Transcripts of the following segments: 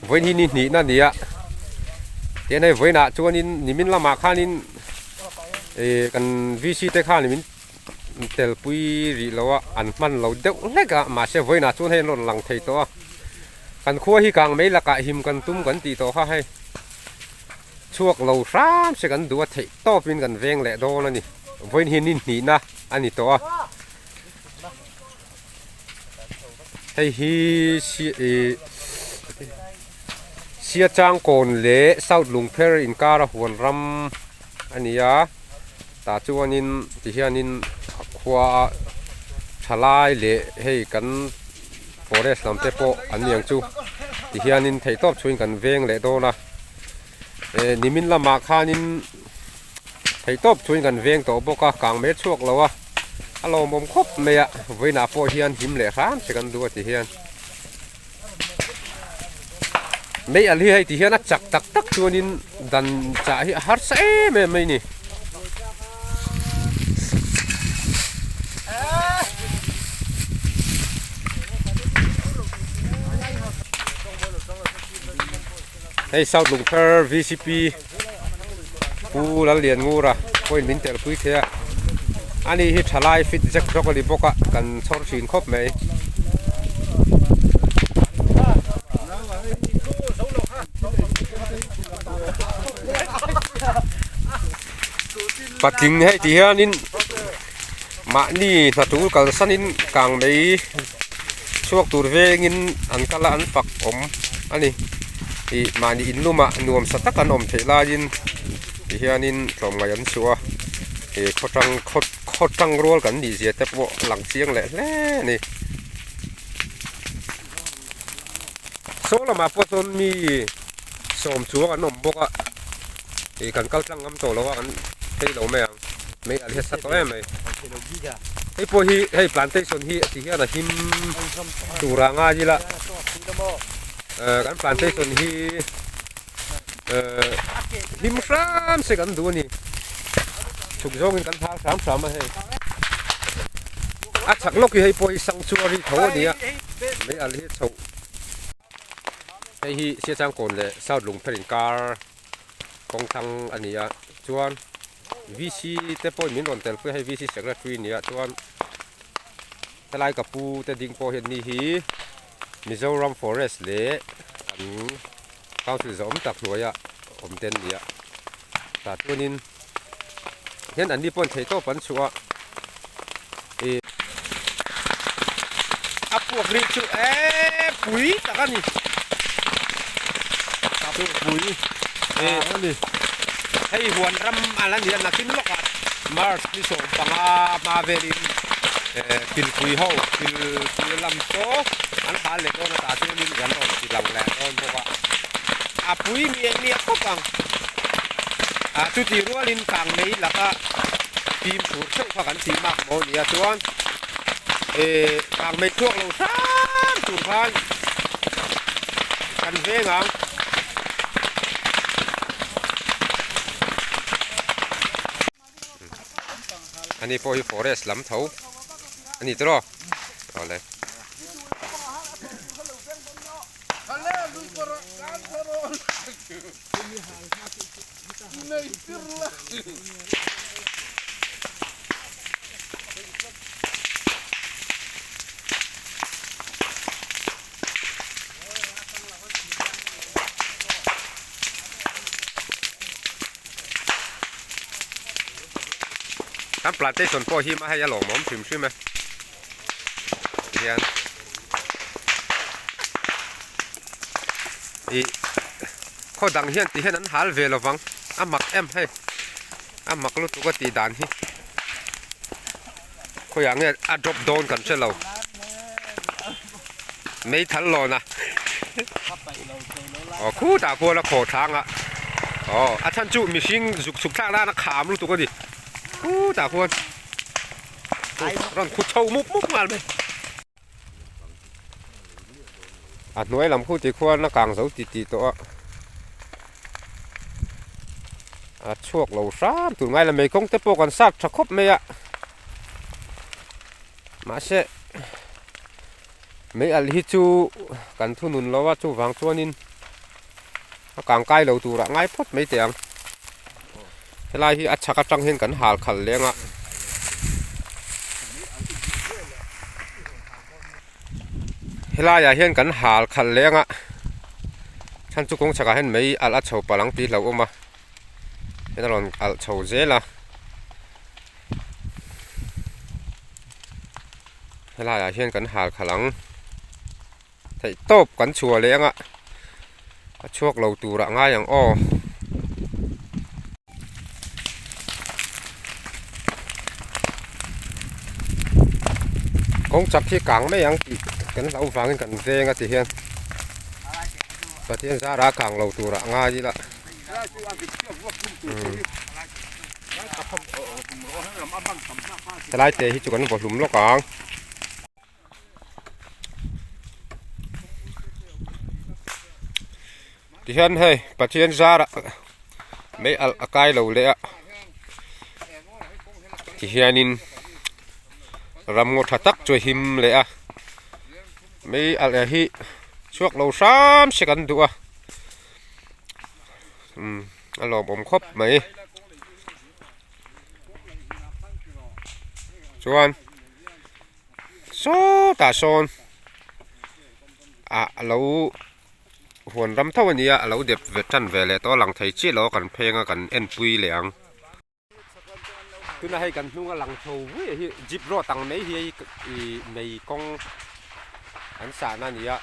Vawiin hi ni hnihna a ni a, tihian hei vawiinah chuanin nimin lamah khanin ih kan VC te khan min telpui rih lo a, an hman lo deuh hlek a, mahse vawiinah chuan hei an rawn lang thei tawh a, kan khua hi kang mai lakah him kan tum kan tih tawh kha hei chhuak lo hram se kan duh a theih tawpin kan veng leh dawn a ni, vawiin hi ni hnihna a ni tawh a. Hei hi ih Siachangkawn leh South Lungpher inkara huan ram a ni a tah chuanin tihianin a khua a thalai leh hei kan forest lam te pawh an ni ang chu tihianin theihtawp chhuin kan veng leh dawn a eh nimin lamah khanin. Theihtawp chuan kan veng tawh bawk a, kang mai chhuak lo a, a lawmawm khawp mai a, vawiinah pawh hian him leh hram che kan duh a ti hian. Mei al hi hei ti hian a chak tak tak chuanin dan chah hi a harsa em em mai a ni. Hei South Lungpher VCP Pu Lallianngura pawhin min telpui thei a, ani hi thalai fit zek zawk a ni bawk a, kan chhawr thin khawp mai. Patling hei ti hianin mahni hna tul kalsanin kang mai chhuak tur vengin an kal a an fak awm a ni ih mahni in lumah nuam sa tak an awm theih laiin ti hianin tlawmngaih an chhuah a ih khaw tang khaw khaw tang rual kan nih zia te pawh a lang chiang leh hle a ni. Saw lamah pawh chuan mi sawm chuang an awm bawk a ih kan kal tlang ngam tawh lo a kan phei lo mai ang mei a hla tawh em mai hei pawh hi hei plantation hi ti hian a him tur ah ngai ila eh kan plantation hi eh him hram se kan duh a ni chhuk zawngin kan thar hram hram a hei a chhak lawk hi hei pawh hi sanctuary tho a ni a mei al hi a chhoh. Hei hi Siachangkawn leh South Lungpher inkar kawng thlang a ni a chuan VC te pawhin min rawn tel pui a hei VC secretary a ni a chuan helai ka pu te ding pawh hian ni hi Mizoram forest leh kan council zawm tak hnuaia awm te an ni a tah chuanin hian an ni pawhin theihtawp an chhuah a ih a puak ri chu eee pui tak a ni a puak pui eh a ni hei huan ram a la ni a nakin lawkah march ni 15 hma velin eh pilpui ho pilpui lam saw an hal leh dawn a tah chuanin kan rawn ti lang leh dawn bawk a a pui miah miah khawp ang ah chuti rualin kang mei laka fim thur theuh kha kan tih mak maw nia chuan eh kang mei chhuak lo hram tur khan kan veng ang. Ani pawh hi forest lam tho a ni tawh awle. Kan plantation pawh hi hei a lawmawm hrim hrim e tihian ih khaw dang hian ti hian an hal ve lo vang a mak em hei a mak lutuk a tih dan hi khawiah nge a drop dawn kan hre lo meithal lawn a aw khutah khuan a khaw thlang a aw a chhan chu mihring zuk chhuk thlak nan a kham lutuk a ni khutah khuan rawn khu chho mup mup nghal mai a hnuai lam khu tih khuan a kang zo ti tih tawh a a chhuak lo hram tur ngai la mei kawng te pawh kan sat tha khawp mai a mahse. Mei alh hi chu kan thunun lo a chuvang chuanin a kang kai lo turah ngai phawt mai teh ang. Helai hi a chhak atang hian kan hal khalh leng a. Helaiah hian kan hal khalh leng a chhan chu kawng chhakah hian mei alh a chho palh ang tih hlauhawm a hei a rawn alh chho zel a. Helaiah hian kan hal khalh ang theih tawp kan chhuah leh anga a chhuak lo turah ngai ang aw. Kawng chak hi kang mai ang tih kan hlauh vangin kan veng a ti hian Pathian zara kang lo turah ngai ila. Helai te hi chu kan vaw hlum lawk ang. Tihian hei Pathian zarah mei alh a kai lo leh a tihianin ramngaw tha tak chu a him leh a mei alh hi chhuak lo hram se kan duh a. Umm a lawmawm khawp mai chuan sawtah sawn ah alo huan ram tho a nia a lo dep ve tan ve leh tawh a lang thei chiah lo a kan pheng a kan enpui leh ang. Tuna hei kan hnunga lang chho vui hi jeep road ang mai hi hei ih mei kawng an sahna a ni a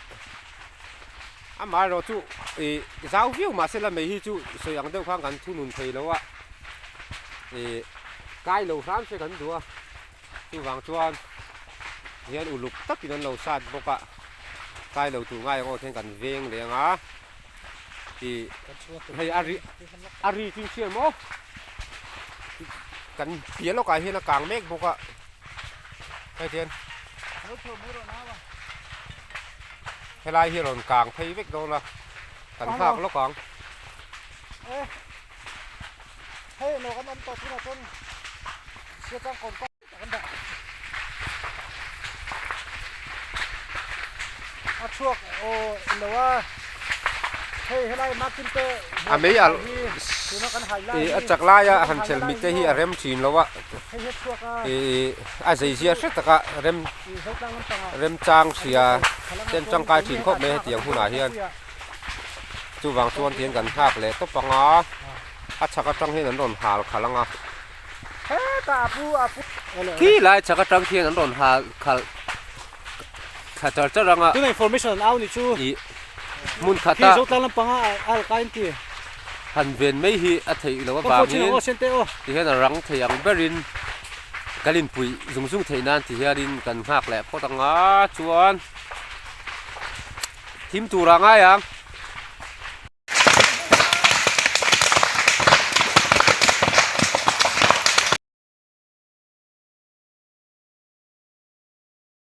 amaherawh chu ih zau viau mahse la mei hi chu sawi ang deuh khan kan thunun thei lo a ih kai lo hram se kan duh a chuvang chuan hian uluk takin an lo sat bawk a kai lo tur ngai ang aw hian kan veng leh ang a ih hei a ri a ri chu hriat maw kan piah lawkah hian a kang mek bawk a hei tihian helai hi a rawn kang phei vek dawn a kan nghak lawk ang. A chhuak aw lo a hei helai makin te a mei alh ih a chak laia han chelh mit te hi a rem thin lo a ih a zei zia hre taka rem remchang hria ten tangkai thin khawp mai hetiang hunah hian chuvang chuan tihian kan nghak leh tawp ang a a chhak atang hian an rawn hal khalh ang a. Khi lai chhak atang khian an rawn hal khalh thla char char ang a. Tuna information an au ni chu. Ih hmun khat a. Khi Zotlang lampanga a alkai an ti. Han ven mai hi a theih loh avangin ti hian a rang thei ang berin kan inpuih zung zung theih nan ti hianin kan nghak leh phawt ang a chuan thim turah ngai ang.